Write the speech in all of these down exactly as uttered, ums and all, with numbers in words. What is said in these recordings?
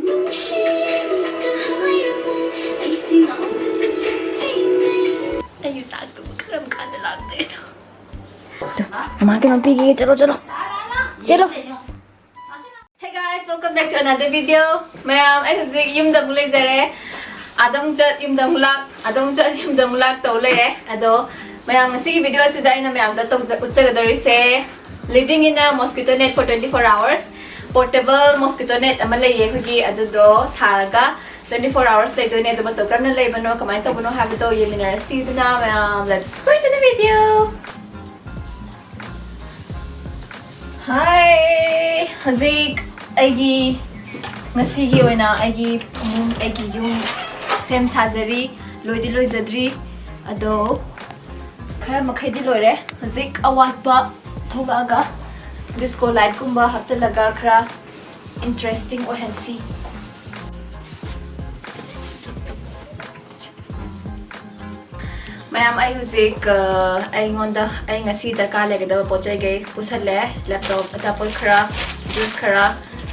ꯅꯨꯡꯁꯤꯕ ꯍꯥꯏꯔꯕ ꯑꯩꯁꯦ ꯉꯥꯎꯅ ꯆꯠꯇ꯭ꯔꯤꯉꯩ꯫ ꯑꯩꯒꯤ ꯆꯥꯛꯇꯨꯕꯨ ꯀꯔꯝ ꯀꯥꯟꯗ ꯂꯥꯛꯇꯣꯏꯅꯣ? ꯃꯃꯥ ꯀꯩꯅꯣꯝ ꯄꯤꯒꯦ꯫ ꯆꯠꯂꯣ, ꯆꯠꯂꯣ, ꯆꯠꯂꯣ꯫ Hey guys, welcome back to another video. ꯃꯌꯥꯝ, ꯑꯩ ꯍꯧꯖꯤꯛ ꯌꯨꯝꯗ ꯑꯃꯨꯛ ꯂꯩꯖꯔꯦ꯫ ꯑꯗꯨꯝ ꯆꯠ ꯌꯨꯝꯗ ꯑꯃꯨꯛ ꯂꯥꯛ, ꯑꯗꯨꯝ ꯆꯠ ꯌꯨꯝꯗ ꯑꯃꯨꯛ ꯂꯥꯛ ꯇꯧ ꯂꯩꯔꯦ꯫ ꯑꯗꯣ ꯃꯌꯥꯝ, ꯉꯁꯤꯒꯤ video ꯑꯁꯤꯗ ꯑꯩꯅ ꯃꯌꯥꯝꯗ ꯇꯧꯖ-, ꯎꯠꯆꯒꯗꯧꯔꯤꯁꯦ, living in a mosquito net for twenty-four hours꯫ Portable mosquito net ꯑꯃ ꯂꯩꯌꯦ ꯑꯩꯈꯣꯏꯒꯤ, ꯑꯗꯨꯗꯣ ꯊꯥꯔꯒ twenty-four hours ꯂꯩꯗꯣꯏꯅꯦ꯫ ꯑꯗꯨ ꯃꯇꯧ ꯀꯔꯝꯅ ꯂꯩꯕꯅꯣ, ꯀꯃꯥꯏꯅ ꯇꯧꯕꯅꯣ ꯍꯥꯏꯕꯗꯣ ꯌꯦꯡꯃꯤꯟꯅꯔꯁꯤ꯫ ꯑꯗꯨꯅ ꯃꯌꯥꯝ, let's go into the video. Hi! ꯍꯧꯖꯤꯛ ꯑꯩꯒꯤ, ꯉꯁꯤꯒꯤ ꯑꯣꯏꯅ ꯑꯩꯒꯤ ꯏꯃꯨꯡ, ꯑꯩꯒꯤ ꯌꯨꯝ ꯁꯦꯝ ꯁꯥꯖꯔꯤ, ꯂꯣꯏꯗꯤ ꯂꯣꯏꯖꯗ꯭ꯔꯤ꯫ ꯑꯗꯣ ꯈꯔ ꯃꯈꯩꯗꯤ ꯂꯣꯏꯔꯦ꯫ ꯍꯧꯖꯤꯛ ꯑꯋꯥꯠꯄ ꯊꯣꯛꯂꯛꯑꯒ disco light ꯀꯨꯝꯕ ꯍꯥꯞꯆꯤꯜꯂꯒ ꯈꯔ interesting ꯑꯣꯏꯍꯟꯁꯤ꯫ ꯃꯌꯥꯝ, ꯑꯩ ꯍꯧꯖꯤꯛ, ꯑ, ꯑꯩꯉꯣꯟꯗ, ꯑꯩ ꯉꯁꯤ ꯗꯔꯀꯥꯔ ꯂꯩꯒꯗꯕ ꯄꯣꯠ ꯆꯩꯈꯩ ꯄꯨꯁꯜꯂꯦ꯫ Laptop, ꯑꯆꯥꯄꯣꯠ ꯈꯔ, juice ꯈꯔ,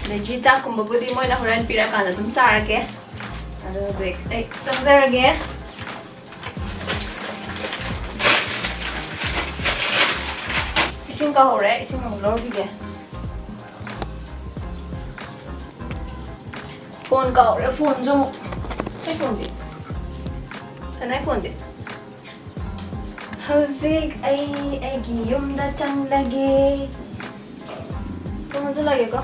ꯑꯗꯒꯤ ꯆꯥꯛꯀꯨꯝꯕꯕꯨꯗꯤ ꯃꯣꯏꯅ ꯍꯣꯔꯦꯟ ꯄꯤꯔꯛꯑꯀꯥꯟꯗ ꯑꯗꯨꯝ ꯆꯥꯔꯒꯦ꯫ ꯑꯗꯣ ꯍꯧꯖꯤꯛ ꯑꯩ ꯆꯪꯖꯔꯒꯦ꯫ ꯏꯁꯤꯡ ꯀꯥꯎꯍꯧꯔꯦ, ꯏꯁꯤꯡ ꯑꯃꯨꯛ ꯂꯧꯔꯨꯈꯤꯒꯦ꯫ Phone ꯀꯥꯎꯔꯦ, phoneꯁꯨ ꯑꯃꯨꯛ꯫ ꯑꯩ phoneꯗꯤ? ꯀꯅꯥꯏ phoneꯗꯤ? ꯍꯧꯖꯤꯛ ꯑꯩ ꯑꯩꯒꯤ ꯌꯨꯝꯗ ꯆꯪꯂꯒꯦ꯫ ꯊꯣꯡ ꯂꯣꯟꯁꯤꯜꯂꯒꯦꯀꯣ꯫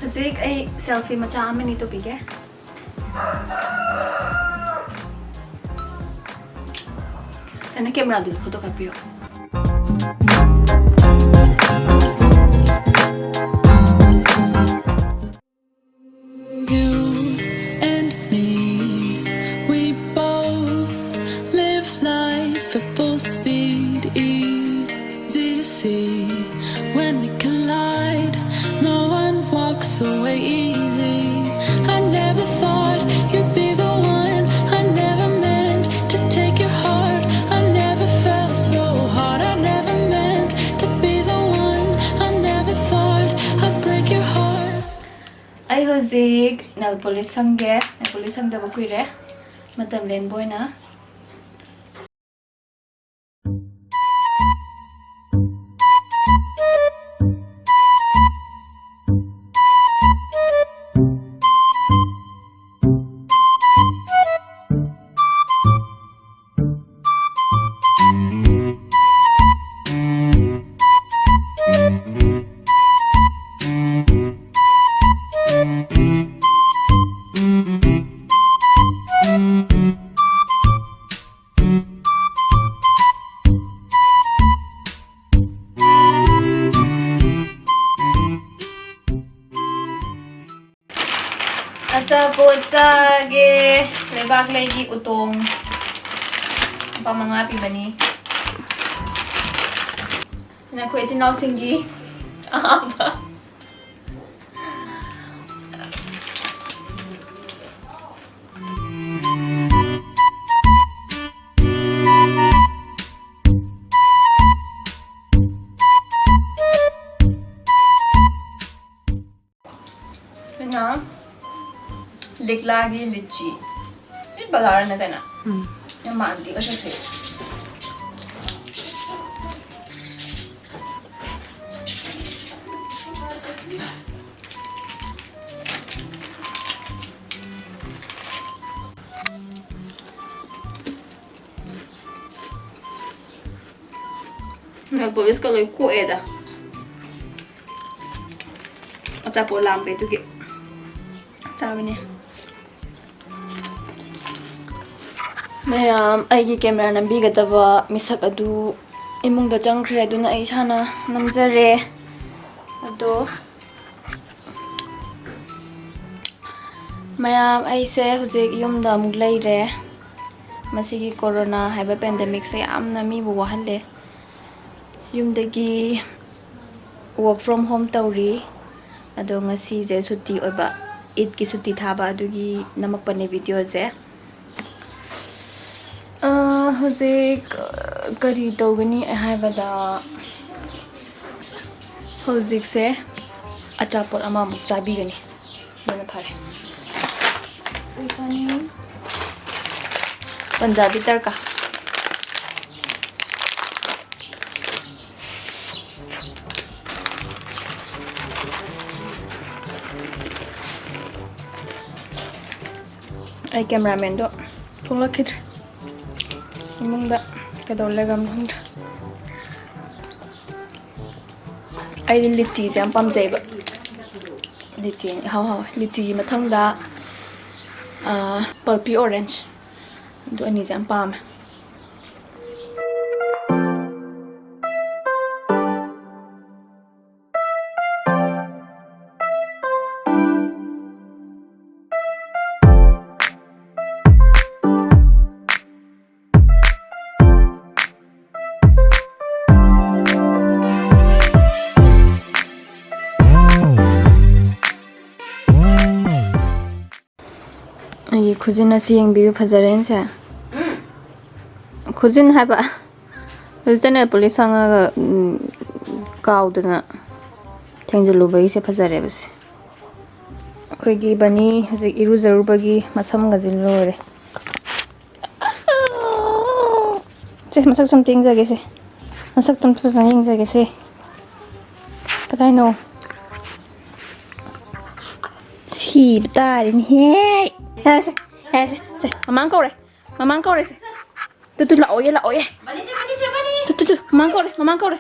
ꯍꯧꯖꯤꯛ ꯑꯩ selfie ꯃꯆꯥ ꯑꯃꯅꯤ ꯇꯧꯕꯤꯒꯦ꯫ ꯅꯪꯅ cameraꯗꯨꯁꯨ photo ꯀꯥꯞꯄꯤꯌꯣ꯫ You and me, we both live life at full speed. Easy to see when we collide. No one walks away easy. I never thought you'd be the one. I never meant to take your heart. I never felt so hard. I never meant to be ꯍꯧꯖꯤꯛ nail polish ꯁꯪꯒꯦ꯫ Nail polish ꯁꯪꯗꯕ ꯀꯨꯏꯔꯦ, ꯃꯇꯝ ꯂꯦꯟꯕ ꯑꯣꯏꯅ꯫ ꯑꯆꯥꯄꯣꯠ ꯆꯥꯒꯦ꯫ ꯂꯩꯕꯥꯛ ꯂꯩꯒꯤ ꯎꯇꯣꯡ ꯂꯨꯄꯥ ꯃꯉꯥ ꯄꯤꯕꯅꯤ꯫ ꯅꯈꯣꯏ ꯏꯆꯤꯟ ꯏꯅꯥꯎꯁꯤꯡꯒꯤ ꯑꯍꯥꯟꯕ꯫ ꯑꯗꯨꯅ ꯂꯤꯛꯂꯥꯒꯤ ꯂꯤꯆꯤ꯫ ꯁꯤ ꯕꯖꯥꯔ ꯅꯠꯇꯦꯅ? ꯎꯝ꯫ ꯌꯥꯝ ꯃꯥꯟꯗꯦ ꯃꯁꯛꯁꯦ꯫ ꯅꯦꯜ ꯄꯣꯂꯤꯁꯀ ꯂꯣꯏ ꯀꯣꯛꯑꯦꯗ꯫ ꯑꯆꯥꯄꯣꯠ ꯂꯥꯝꯕꯩ ꯑꯗꯨꯒꯤ ꯆꯥꯕꯅꯦ꯫ ꯃꯌꯥꯝ, ꯑꯩꯒꯤ ꯀꯦꯃꯦꯔꯥ ꯅꯝꯕꯤꯒꯗꯕ ꯃꯤꯁꯛ ꯑꯗꯨ ꯏꯃꯨꯡꯗ ꯆꯪꯈ꯭ꯔꯦ, ꯑꯗꯨꯅ ꯑꯩ ꯏꯁꯥꯅ ꯅꯝꯖꯔꯦ꯫ ꯑꯗꯣ ꯃꯌꯥꯝ, ꯑꯩꯁꯦ ꯍꯧꯖꯤꯛ ꯌꯨꯝꯗ ꯑꯃꯨꯛ ꯂꯩꯔꯦ꯫ ꯃꯁꯤꯒꯤ ꯀꯣꯔꯣꯅꯥ ꯍꯥꯏꯕ ꯄꯦꯟꯗꯦꯃꯤꯛꯁꯦ ꯌꯥꯝꯅ ꯃꯤꯕꯨ ꯋꯥꯍꯜꯂꯦ꯫ ꯌꯨꯝꯗꯒꯤ work from home ꯇꯧꯔꯤ꯫ ꯑꯗꯣ ꯉꯁꯤꯁꯦ ꯁꯨꯇꯤ ꯑꯣꯏꯕ, ꯏꯗꯀꯤ ꯁꯨꯇꯤ ꯊꯥꯕ, ꯑꯗꯨꯒꯤ ꯅꯝꯃꯛꯄꯅꯦ ꯚꯤꯗꯤꯑꯣꯁꯦ꯫ ꯑ, ꯍꯧꯖꯤꯛ, ꯑ, ꯀꯔꯤ ꯇꯧꯒꯅꯤ ꯍꯥꯏꯕꯗ, ꯍꯧꯖꯤꯛꯁꯦ ꯑꯆꯥꯄꯣꯠ ꯑꯃꯃꯨꯛ ꯆꯥꯕꯤꯒꯅꯤ꯫ ꯑꯗꯨꯅ ꯐꯔꯦ꯫ ꯄꯟꯖꯥꯕꯤ ꯇꯔꯀꯥ꯫ ꯑꯩ ꯀꯦꯃꯦꯔꯥꯃꯦꯟꯗꯣ ꯊꯣꯛꯂꯛꯈꯤꯗ꯭ꯔꯦ꯫ ꯏꯃꯨꯡꯗ ꯀꯩꯗꯧꯔ ꯂꯩꯈ꯭ꯔꯕꯅꯣ ꯈꯪꯗ꯭ꯔꯦ꯫ ꯑꯩꯗꯤ ꯂꯤꯆꯤꯁꯦ ꯌꯥꯝ ꯄꯥꯝꯖꯩꯕ꯫ ꯂꯤꯆꯤ ꯏꯍꯥꯎ ꯍꯥꯎꯋꯦ꯫ ꯂꯤꯆꯤꯒꯤ ꯃꯊꯪꯗ, ꯑꯥ, pulpy orange꯫ ꯑꯗꯨ ꯑꯅꯤꯁꯦ ꯌꯥꯝ ꯄꯥꯝꯃꯦ꯫ ꯑꯩꯒꯤ ꯈꯨꯖꯤꯟ ꯑꯁꯤ ꯌꯦꯡꯕꯤꯌꯨ, ꯐꯖꯔꯦꯅꯦ ꯁꯦ꯫ ꯈꯨꯖꯤꯟ ꯍꯥꯏꯕ꯫ ꯍꯧꯖꯤꯛꯇꯅꯦ police ꯍꯪꯉꯒ, ꯎꯝ, ꯀꯥꯎꯗꯅ ꯊꯦꯡꯖꯤꯜꯂꯨꯕꯒꯤꯁꯦ ꯐꯖꯔꯦꯕ ꯁꯦ꯫ ꯑꯩꯈꯣꯏꯒꯤ ꯕꯅꯤ ꯍꯧꯖꯤꯛ ꯏꯔꯨꯖꯔꯨꯕꯒꯤ ꯃꯁꯝꯒꯁꯦ ꯂꯣꯏꯔꯦ꯫ ꯁꯦ, ꯃꯁꯛ ꯁꯨꯝ ꯌꯦꯡꯖꯒꯦꯁꯦ꯫ ꯃꯁꯛꯇꯣ ꯑꯝꯇ ꯐꯖꯅ ꯌꯦꯡꯖꯒꯦꯁꯦ꯫ ꯀꯗꯥꯏꯅꯣ? ꯁꯤꯕ ꯇꯥꯔꯦꯅꯦꯍꯦ꯫ ꯌꯥꯔꯦꯁꯦ, ꯌꯥꯔꯦꯁꯦ꯫ ꯁꯦ, ꯃꯃꯥꯡ ꯀꯧꯔꯦ꯫ ꯃꯃꯥꯡ ꯀꯧꯔꯦꯁꯦ꯫ ꯇꯨ, ꯇꯨ, ꯂꯥꯛꯑꯣꯌꯦ, ꯂꯥꯛꯑꯣꯌꯦ꯫ ꯇꯨ, ꯇꯨ, ꯇꯨ, ꯃꯃꯥꯡ ꯀꯧꯔꯦ, ꯃꯃꯥꯡ ꯀꯧꯔꯦ꯫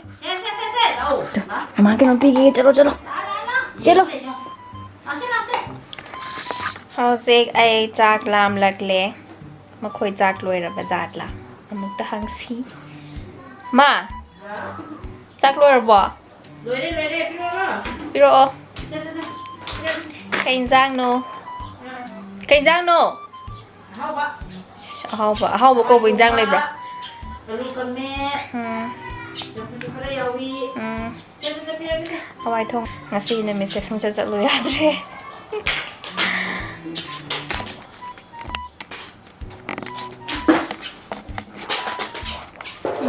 ꯇꯨ, ꯃꯃꯥꯡ ꯀꯩꯅꯣꯝ ꯄꯤꯒꯦ, ꯆꯠꯂꯣ, ꯆꯠꯂꯣ꯫ ꯆꯦꯜꯂꯣ꯫ ꯍꯧꯖꯤꯛ ꯑꯩ ꯆꯥꯛ ꯂꯥꯝꯂꯛꯂꯦ꯫ ꯃꯈꯣꯏ ꯆꯥꯛ ꯂꯣꯏꯔꯕ ꯖꯥꯠꯂꯥ? ꯑꯃꯨꯛꯇ ꯍꯪꯁꯤ꯫ ꯃꯥ, ꯆꯥꯛ ꯂꯣꯏꯔꯕꯣ? ꯂꯣꯏꯔꯦ, ꯂꯣꯏꯔꯦ, ꯄꯤꯔꯛꯑꯣ꯫ ꯄꯤꯔꯛꯑꯣ꯫ ꯁꯦ, ꯁꯦ, ꯁꯦ꯫ ꯄꯤꯔꯛꯑꯣ, ꯄꯤꯔꯛꯑꯣ꯫ ꯀꯩ ꯏꯟꯖꯥꯡꯅꯣ? ꯑꯥ꯫ ꯀꯩ ꯏꯟꯖꯥꯡꯅꯣ? ꯑꯍꯥꯎꯕ꯫ ꯑꯁ, ꯑꯍꯥꯎꯕ, ꯑꯍꯥꯎꯕ ꯀꯧꯕ ꯏꯟꯖꯥꯡ ꯂꯩꯕ꯭ꯔꯥ? ꯑꯂꯨ ꯀꯪꯃꯦꯠ꯫ ꯎꯝ꯫ ꯆꯝꯐꯨꯠꯁꯨ ꯈꯔ ꯌꯥꯎꯏ꯫ ꯎꯝ꯫ ꯁꯦ, ꯁꯦ, ꯁꯦ, ꯄꯤꯔꯛꯑꯣ, ꯄꯤꯔꯛꯑꯣ꯫ ꯍꯋꯥꯏ ꯊꯣꯡ꯫ ꯉꯁꯤ ꯅꯨꯃꯤꯠꯁꯦ ꯁꯨꯡꯆꯠ ꯆꯠꯂꯨ ꯌꯥꯗ꯭ꯔꯦ꯫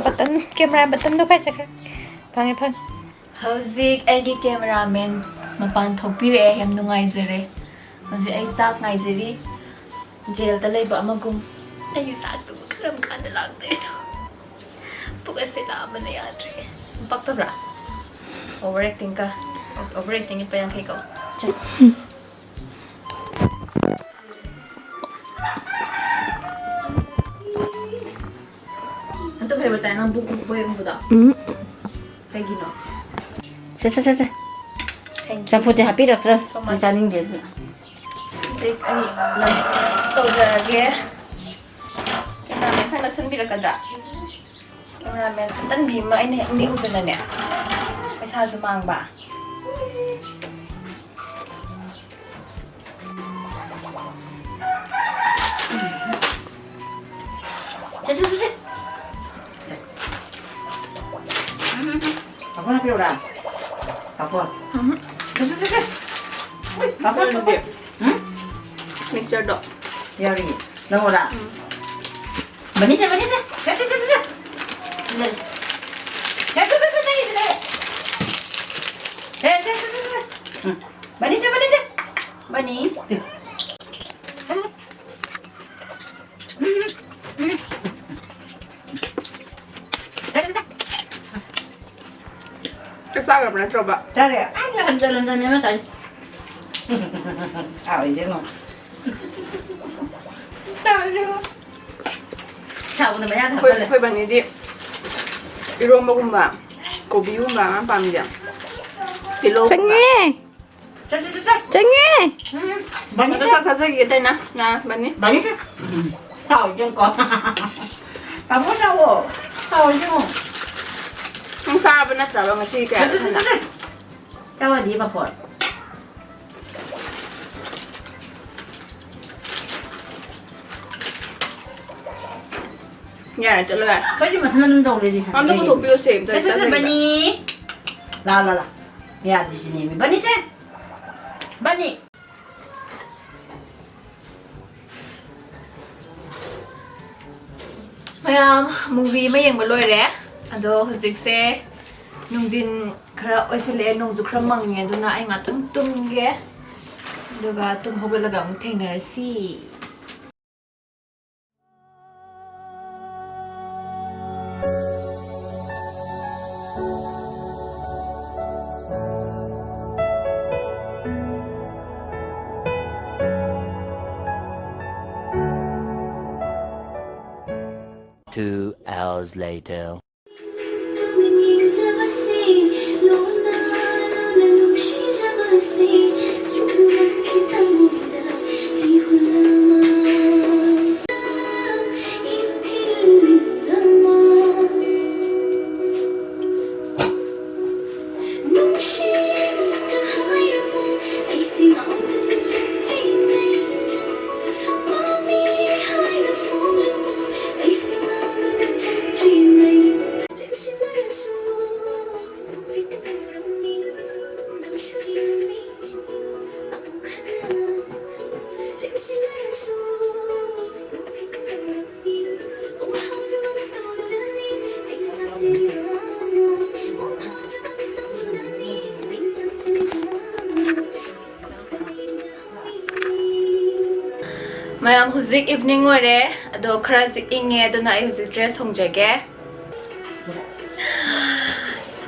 Button, camera buttonꯗꯣ ꯀꯥꯏ ꯆꯠꯈ꯭ꯔꯦ? ꯐꯪꯉꯦ, ꯐꯪꯉꯦ꯫ ꯍꯧꯖꯤꯛ ꯑꯩꯒꯤ cameraman ꯃꯄꯥꯟ ꯊꯣꯛꯄꯤꯔꯛꯑꯦ, ꯌꯥꯝ ꯅꯨꯡꯉꯥꯏꯖꯔꯦ꯫ ꯍꯧꯖꯤꯛ ꯑꯩ ꯆꯥꯛ ꯉꯥꯏꯖꯔꯤ꯫ ꯖꯦꯜꯗ ꯂꯩꯕ ꯑꯃꯒꯨꯝ꯫ ꯑꯩꯒꯤ ꯆꯥꯛꯇꯨꯕꯨ ꯀꯔꯝ ꯀꯥꯟꯗ ꯂꯥꯛꯇꯣꯏꯅꯣ? ꯄꯨꯛ ꯑꯁꯦ ꯂꯥꯝꯕꯅ ꯌꯥꯗ꯭ꯔꯦ꯫ ꯄꯛꯇꯕ꯭ꯔꯥ? Over acting ꯀ꯫ Over acting ꯂꯨꯄꯥ ꯌꯥꯡꯈꯩ ꯀꯣ꯫ ꯑꯝꯇ ꯐꯩꯕ ꯇꯥꯏ ꯅꯪ ꯕꯨꯛ ꯕꯨꯛ ꯕꯣꯏ ꯎꯪꯕꯗꯣ? ꯎꯝ꯫ ꯀꯩꯒꯤꯅꯣ? ꯁꯦ, ꯁꯦ, ꯁꯦ, ꯁꯦ꯫ Thank you꯫ ꯆꯝꯐꯨꯠꯇꯤ ꯍꯥꯄꯤꯔꯛꯇ꯭ꯔꯦ꯫ So much꯫ ꯆꯥꯅꯤꯡꯗꯦ ꯑꯗꯨꯅ꯫ ꯍꯧꯖꯤꯛ ꯑꯩ lunch ꯇꯧꯖꯔꯒꯦ꯫ Cameraman ꯈꯔ ꯅꯛꯁꯟꯕꯤꯔꯛꯀꯗ꯭ꯔꯥ? Cameraman ꯑꯇꯟꯕꯤ ꯑꯃ ꯑꯩꯅ ꯍꯦꯛ ꯅꯤꯛꯎꯗꯅꯅꯦ꯫ ꯄꯩꯁꯥꯁꯨ ꯃꯥꯡꯕ꯫ ꯁꯦ, ꯁꯦ, ꯁꯦ, ꯁꯦ꯫ ꯁꯦ꯫ ꯎꯝ꯫ ꯄꯥꯐꯣꯔ ꯍꯥꯞꯄꯤꯔꯛꯎꯔꯥ? ꯄꯥꯐꯣꯔ꯫ ꯎꯝ꯫ ꯁꯦ, ꯁꯦ, ꯁꯦ, ꯁꯦ꯫ ꯎꯏ, ꯄꯥꯐꯣꯔ, ꯄꯥꯐꯣꯔ꯫ ꯎꯝ? Mixture ꯗꯣ꯫ ꯌꯥꯎꯔꯤ꯫ ꯂꯧꯔꯥ? ꯎꯝ꯫ ꯕꯅꯤꯁꯦ, ꯕꯅꯤꯁꯦ꯫ ꯁꯦ, ꯁꯦ, ꯁꯦ, ꯁꯦ, ꯁꯦ꯫ ꯁꯦ, ꯁꯦ, ꯁꯦ, ꯁꯦ, ꯅꯪꯒꯤꯁꯦ ꯂꯩꯔꯦ꯫ ꯁꯦ, ꯁꯦ, ꯁꯦ, ꯁꯦ, ꯁꯦ꯫ ꯎꯝ꯫ ꯕꯅꯤꯁꯦ, ꯕꯅꯤꯁꯦ꯫ ꯕꯅꯤ꯫ ꯇꯨ꯫ ꯆꯥꯛ ꯆꯥꯈ꯭ꯔꯕ ꯅꯠꯇ꯭ꯔꯣꯕ? ꯆꯥꯔꯦ꯫ ꯑꯩꯗꯤ ꯍꯟꯖꯟ ꯍꯟꯖꯟꯅꯦ ꯉꯁꯥꯏ꯫ ꯁꯥꯎꯔꯤꯁꯦ ꯌꯦꯡꯉꯣ꯫ ꯁꯥꯎꯔꯤꯁꯦ ꯌꯦꯡꯉꯣ꯫ ꯁꯥꯎꯕꯗ ꯃꯌꯥ ꯑꯩꯈꯣꯏ, ꯊꯥꯡꯒꯠꯂꯦ꯫ ꯑꯩꯈꯣꯏ ꯕꯅꯤꯗꯤ ꯏꯔꯣꯝꯕꯒꯨꯝꯕ, ꯀꯣꯕꯤꯒꯨꯝꯕ ꯃꯥꯅ ꯄꯥꯝꯃꯤꯁꯦ꯫ ꯇꯤꯜꯍꯧꯒꯨꯝꯕ꯫ ꯆꯪꯉꯦ꯫ ꯆꯠ, ꯆꯠ, ꯆꯠ, ꯆꯠ꯫ ꯆꯪꯉꯦ꯫ ꯎꯝ, ꯕꯅꯤ ꯑꯗꯣ ꯆꯠ꯫ ꯆꯥꯛ ꯆꯥꯖꯒꯦ ꯇꯩꯅ꯫ ꯅꯥ, ꯕꯅꯤ꯫ ꯕꯅꯤ ꯆꯠ꯫ ꯎꯝ, ꯁꯥꯎꯔꯤꯁꯦ ꯌꯦꯡꯉꯨꯀꯣ꯫ ꯄꯥꯐꯣꯔ ꯆꯥꯎꯋꯣ꯫ ꯁꯥꯎꯔꯤꯁꯦ ꯌꯦꯡꯉꯣ꯫ ꯅꯪ ꯆꯥꯔꯕ ꯅꯠꯇ꯭ꯔꯕ ꯉꯁꯤ ꯀꯌꯥ ꯆꯠ, ꯆꯠ, ꯆꯠ, ꯆꯠ꯫ ꯆꯥꯎ ꯌꯥꯗꯤꯌꯦ ꯄꯥꯐꯣꯔ꯫ ꯌꯥꯔꯦ, ꯆꯠꯂꯣ ꯌꯥꯔꯦ꯫ ꯑꯩꯈꯣꯏꯁꯦ ꯃꯊꯟ ꯑꯗꯨꯝ ꯇꯧ ꯂꯩꯔꯤ꯫ ꯑꯝꯇ ꯄꯨꯊꯣꯛꯄꯤꯌꯣꯁꯦ, ꯑꯝꯇ ꯁꯠ, ꯁꯠ, ꯁꯠ, ꯆꯠꯂꯒꯦ꯫ ꯕꯅꯤ꯫ ꯂꯥ, ꯂꯥ, ꯂꯥ꯫ ꯌꯥꯗ꯭ꯔꯤꯁꯤꯅꯦꯃꯤ꯫ ꯕꯅꯤꯁꯦ꯫ ꯕꯅꯤ꯫ ꯃꯌꯥꯝ, movie ꯑꯃ ꯌꯦꯡꯕ ꯂꯣꯏꯔꯦ꯫ ꯑꯗꯣ ꯍꯧꯖꯤꯛꯁꯦ ꯅꯨꯡꯊꯤꯟ ꯈꯔ ꯑꯣꯏꯁꯤꯜꯂꯛꯑꯦ, ꯅꯣꯡꯁꯨ ꯈꯔ ꯃꯪꯉꯦ, ꯑꯗꯨꯅ ꯑꯩ ꯉꯥꯛꯇꯪ ꯇꯨꯝꯒꯦ꯫ ꯑꯗꯨꯒ ꯇꯨꯝ ꯍꯧꯒꯠꯂꯒ ꯑꯃꯨꯛ ꯊꯦꯡꯅꯔꯁꯤ꯫ Two hours later. ꯃꯌꯥꯝ, ꯍꯧꯖꯤꯛ evening ꯑꯣꯏꯔꯦ, ꯑꯗꯣ ꯈꯔꯁꯨ ꯏꯪꯉꯦ, ꯑꯗꯨꯅ ꯑꯩ ꯍꯧꯖꯤꯛ dress ꯍꯣꯡꯖꯒꯦ꯫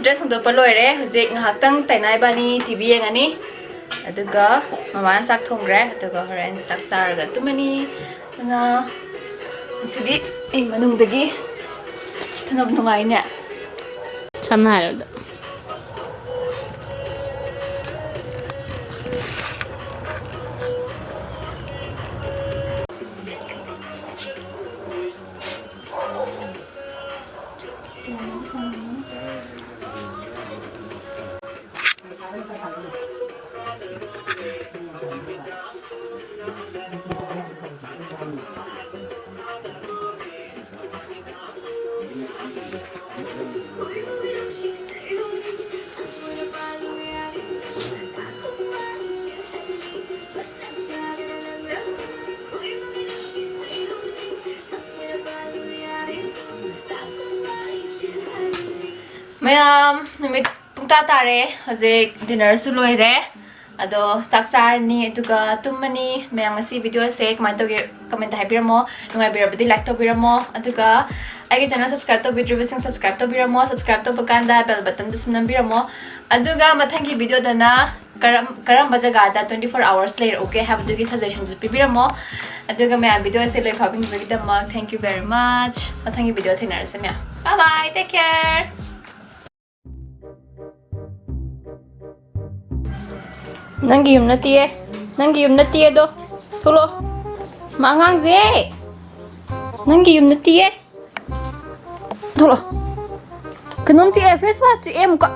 Dress ꯍꯣꯡꯗꯣꯛꯄ ꯂꯣꯏꯔꯦ꯫ ꯍꯧꯖꯤꯛ ꯉꯥꯏꯍꯥꯛꯇꯪ ꯇꯥꯏꯅꯥ ꯏꯕꯥꯅꯤ T V ꯌꯦꯡꯉꯅꯤ, ꯑꯗꯨꯒ ꯃꯃꯥꯅ ꯆꯥꯛ ꯊꯣꯡꯈ꯭ꯔꯦ, ꯑꯗꯨꯒ ꯍꯣꯔꯦꯟ ꯆꯥꯛ ꯆꯥꯔꯒ ꯇꯨꯝꯃꯅꯤ꯫ ꯑꯗꯨꯅ ꯉꯁꯤꯗꯤ ꯑꯩ ꯃꯅꯨꯡꯗꯒꯤ ꯐꯅ ꯅꯨꯡꯉꯥꯏꯅꯦ꯫ ꯁꯝꯅ ꯍꯥꯏꯔꯕꯗ꯫ ꯃꯌꯥꯝ, ꯅꯨꯃꯤꯠ ꯄꯨꯡꯇꯥ ꯇꯥꯔꯦ꯫ ꯍꯧꯖꯤꯛ dinnerꯁꯨ ꯂꯣꯏꯔꯦ꯫ ꯑꯗꯣ ꯆꯥꯛ ꯆꯥꯔꯅꯤ ꯑꯗꯨꯒ ꯇꯨꯝꯃꯅꯤ꯫ ꯃꯌꯥꯝ ꯉꯁꯤ video ꯁꯦ ꯀꯃꯥꯏꯅ ꯇꯧꯒꯦ comment ꯇ ꯍꯥꯏꯕꯤꯔꯝꯃꯣ꯫ ꯅꯨꯡꯉꯥꯏꯕꯤꯔꯕꯗꯤ like ꯇꯧꯕꯤꯔꯝꯃꯣ꯫ ꯑꯗꯨꯒ ꯑꯩꯒꯤ channel subscribe ꯇꯧꯕꯤꯗ꯭ꯔꯤꯕꯁꯤꯡ subscribe ꯇꯧꯕꯤꯔꯝꯃꯣ꯫ Subscribe ꯇꯧꯕ ꯀꯥꯟꯗ bell button ꯗꯨꯁꯨ ꯅꯝꯕꯤꯔꯝꯃꯣ꯫ ꯑꯗꯨꯒ ꯃꯊꯪꯒꯤ video ꯗꯅ ꯀꯔꯝ ꯀꯔꯝꯕ ꯖꯒꯥꯗ twenty four hours ꯂꯩꯔꯛꯎꯒꯦ ꯍꯥꯏꯕꯗꯨꯒꯤ suggestion ꯁꯨ ꯄꯤꯕꯤꯔꯝꯃꯣ꯫ ꯑꯗꯨꯒ ꯃꯌꯥꯝ video ꯁꯦ ꯂꯣꯏ ꯐꯥꯕꯤꯕꯒꯤꯗꯃꯛ thank you very much꯫ ꯃꯊꯪꯒꯤ video ꯊꯦꯡꯅꯔꯁꯦ ꯃꯌꯥꯝ꯫ Bye bye, take care꯫ ꯅꯪꯒꯤ ꯌꯨꯝ ꯅꯠꯇꯤꯌꯦ꯫ ꯅꯪꯒꯤ ꯌꯨꯝ ꯅꯠꯇꯤꯌꯦ ꯑꯗꯣ꯫ ꯊꯣꯛꯂꯛꯑꯣ꯫ ꯃꯥ ꯑꯉꯥꯡꯁꯦ꯫ ꯅꯪꯒꯤ ꯌꯨꯝ ꯅꯠꯇꯤꯌꯦ꯫ ꯊꯣꯛꯂꯛꯑꯣ꯫ ꯀꯩꯅꯣꯝ ꯆꯤꯛꯑꯦ꯫ Face wash ꯆꯤꯛꯑꯦ ꯑꯃꯨꯛꯀ꯫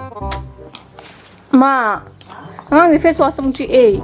ꯃꯥ꯫ ꯑꯉꯥꯡꯁꯦ face wash ꯑꯃꯨꯛ ꯆꯤꯛꯑꯦ꯫